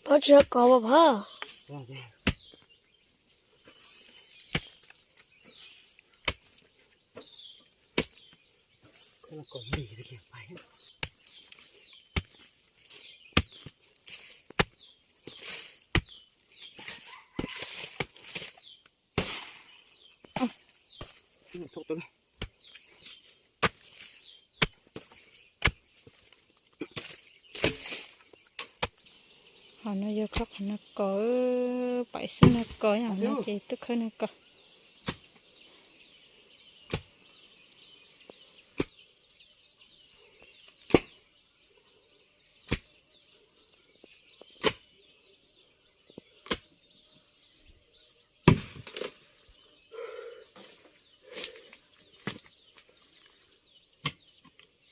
Pob tsis kov pov. Qhov no yog khawb qhov no kos, paim xwb no kos, yog no ces twb khawb no kos.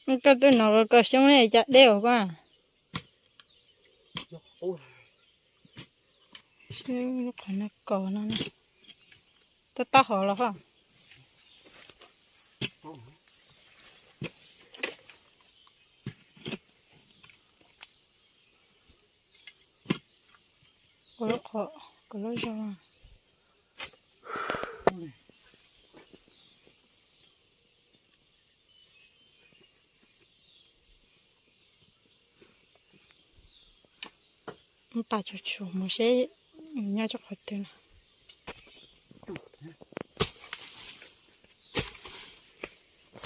Koj twb hnov kos xyoob ne, cas deb ua koj. Lub qhov no kos no, tab tab hov los hos. Ua lub qhov, kuv lub zog. Tab tsuas tsuas mus seb nyob rau qhov twg no.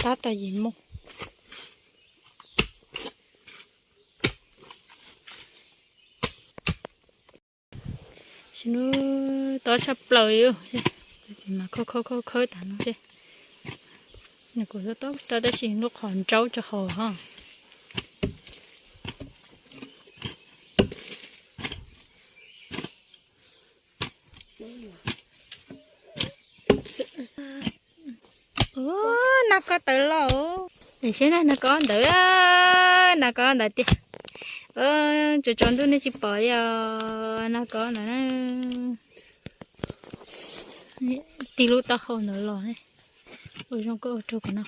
Tab tom yim mus. Sim no tob tshaj plaws li, mas khawb khawb khawb khawb tas no seb. Nws kuj tob tob tab sis lub qhov ntsaub rau hauv ho. Nas kos tawm los. Seb na, nas kos ntawd, nas kos ntawd tiag. Tsaus tsaus ntuj nej tsis pom li os, nas kos ntawd na. Tig lub taub hau ntawd los. Ua zoo koj ua rau kuv no.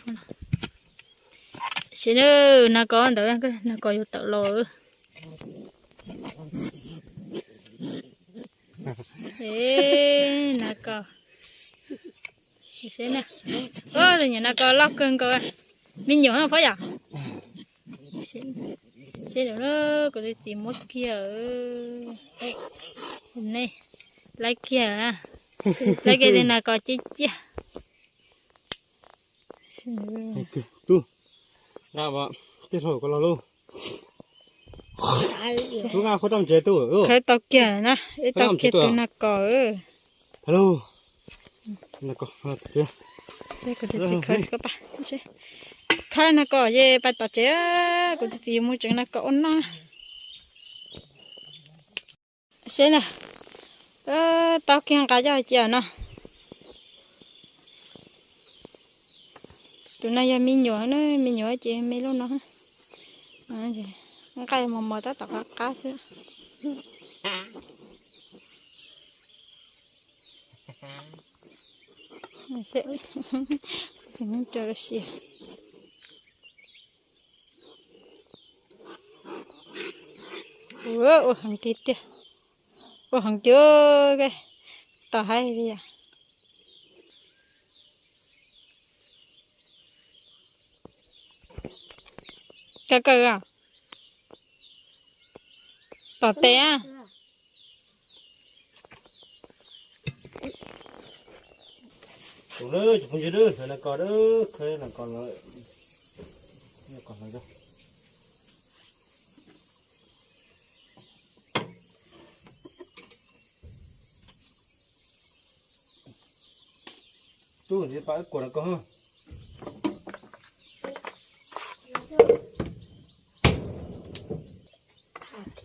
Seb na, nas kos ntawd, nas kos yuav tawm los. Nas kos. Seb na. Tus nyuam nas kos loj kawg nkaus. Me nyuam phob yom. Seb kuv tus txiv muab kiag. Nej, laib kiag, laib kiag tus nas kos ciaj ciaj. Tub, nqa tej hlau ko los lauj. Tub, nqa qhuab rab ntsev tub. Khawb tau kiag na, ib tau kiag tus nas kos. Hello. Nas kos, nas kos. Khawb nas kos ces pais tom tsev, kuv tus txiv mus tsev nas kos ua noj. Seb na, tau kiag nqa coj cia no. Tus no yog me nyuam na, me nyuam ces me lub no. Nqaij mos mos tab tom qab qab xwb. Ua heev tiag tiag, ua heev tiag, tom haib li yom. Kaw kaw, tom tes. Tus na, cov phooj ywg na, nas kos na, khawb nas kos lawm. Tub, pab kuam nas kos.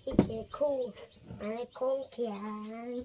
Thib kev khuj, khoob khiav.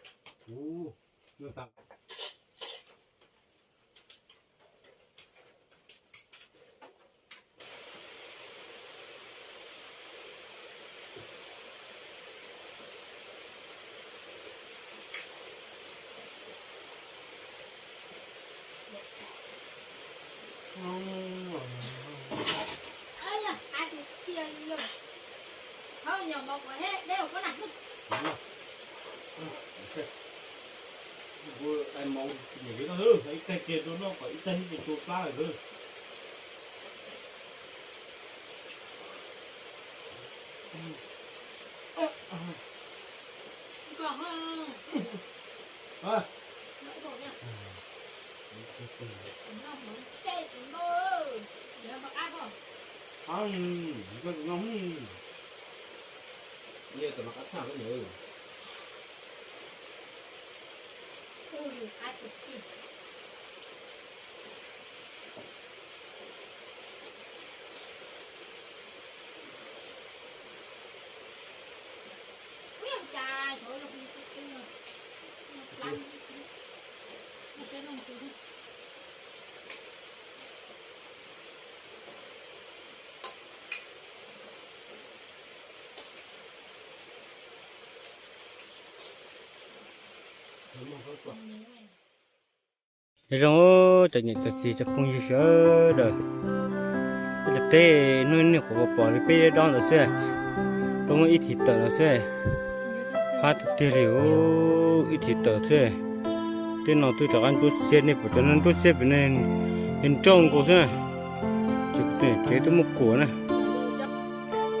Ib tag kiag rau noj kom ib tag ib tug tua plab lawm. Zoo, cov niam cov txiv cov phooj ywg sawv daws, peb teb hnub niaj qhuav pom li peb dob ntawd xwb, tau muaj ib thim tawm no xwb, hab tiag tiag li, ib thim tawm xwb. Tej no twb rov qab ntsuab xiab, nej pom cov no ntsuab xiab pem no, yog nrauj nkaus xwb. Ces kuv tus niam tsev twb muab kuam na,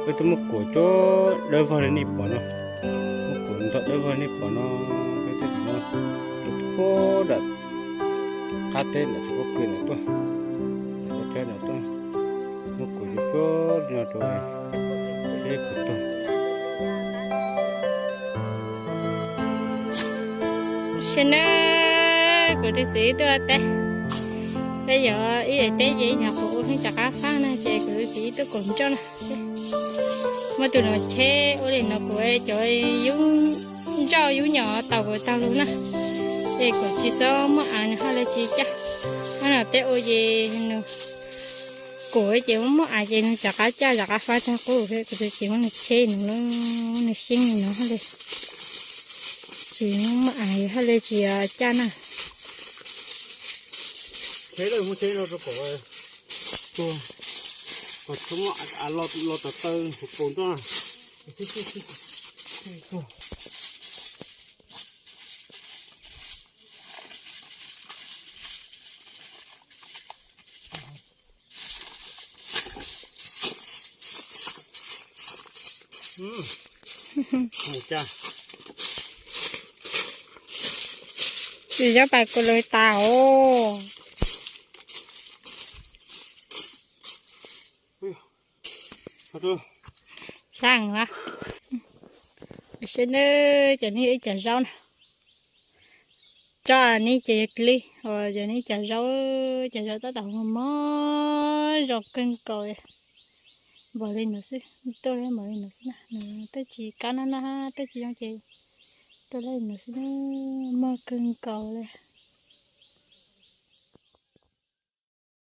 peb twb muab kuam cov dawb vog li nej pom no, muab kuam ntog dawb vog li nej pom no, peb twb muab puag nram qab teb ntawm tsob pob kws ntawd tuaj, ntawm tsob tsawb ntawd tuaj, muab kuam tsuag tsuag li no rau Saib nawb, kuv tus txiv tuaj teb, peb yog ib yam teb ces ib nyuag qhuav ua pheej cov qab fab na ces kuv tus txiv tuaj koom nroj na. Muaj tus no cheb ua li no kuv cov yub nroj yub nyom tau kuv tag lug na, ces kuv tsis txhob muab av nws haj li tsis caj. Qhov no peb ua ces nws kuv ces muab muab av ces nws rov qab caj rov qab fab tag qub thiab. Kuv tus txiv muab nws cheb nws, muab nws xyeeb nws haj li tsis muab muab av haj li tsis caj na. Cheb lawm muab cheb no rau kom tuag, kom txhob muab av los tawm taw hauv paus nroj na. Tsis yob pais kuv lawv tas os. Saib na, cov nej ib cov zaub na, tso nej cov yog kli, cov nej cov zaub, cov zaub tab tom mos mos zoo kawg nkaus li. Npaum li no xwb, tuaj li npaum li no xwb na, nws twb tsis kab nab nab twb tsis zoo ces tuaj li no xwb na, mos kawg nkaus li.